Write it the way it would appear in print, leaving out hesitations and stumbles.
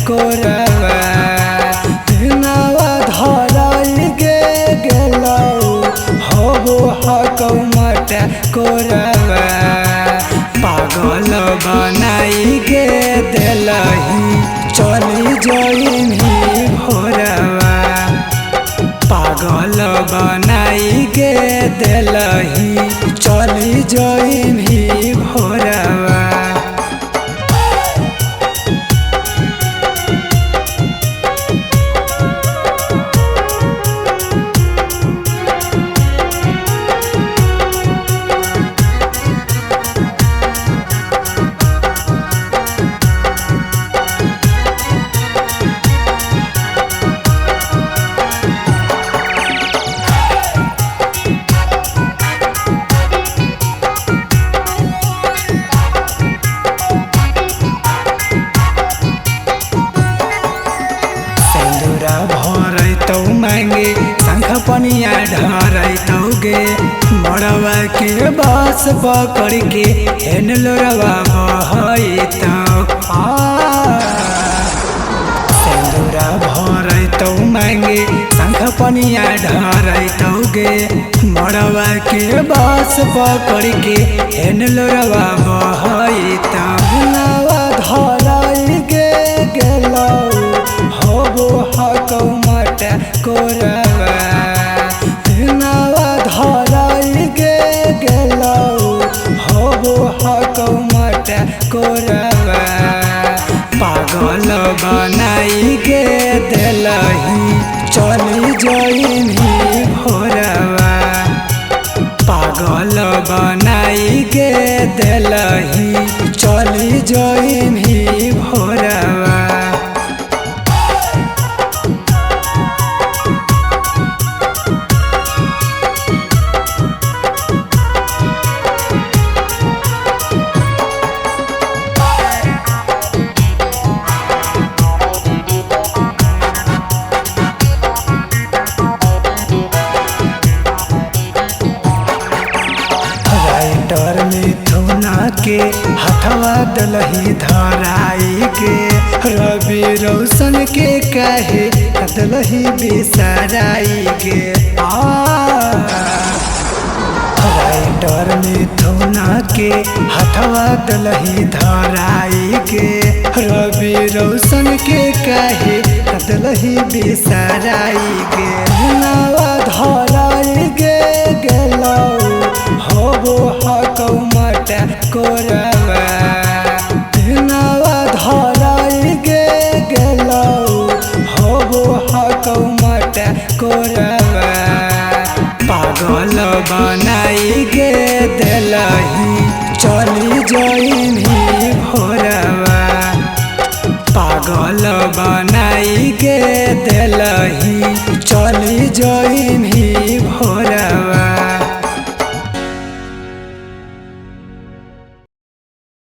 कोरवा। दिनवा धराई गे गेलौ होबो हकौ मट कोरवा। पागल बनाई गे देलही चली जइम्ही भोरवा। पागल बनाई गे देलही चली जइम्ही भोरवा। सिन्दूरा भरैतौ मांगे शंख पनिया ढरैतौ गे। मड़वा के बास पकड़ के हेन लोरवा बहैतौ। सिन्दूरा भरैतौ मांगे शंख पनिया ढरैतौ गे। मड़वा के बास पकड़ के हेन लोरवा बहैतौ। नवा धराई गे गेलौ होबो हकौ मट कोरवा। दिनवा धराई गे गेलौ होबो हकौ मट कोरवा। पागल बनाई गे देलही चली जइम्ही भोरवा। पागल बनाई गे देलही चली जइम्ही भोरवा। राइटर मिथुना के हथवा दलही धराई के। रवि रोशन के काहे दलही बिसराई के। राइटर मिथुना के हथवा दलही धराई के। रवि रोशन के काहे दलही बिसराई के। नवा धराई गे गेलौ होबो हकौ मट कोरवा। दिनवा धराई गे गेलौ होबो हकौ मट कोरवा। पागल बनाई गे देलही चली जइम्ही भोरवा। पागल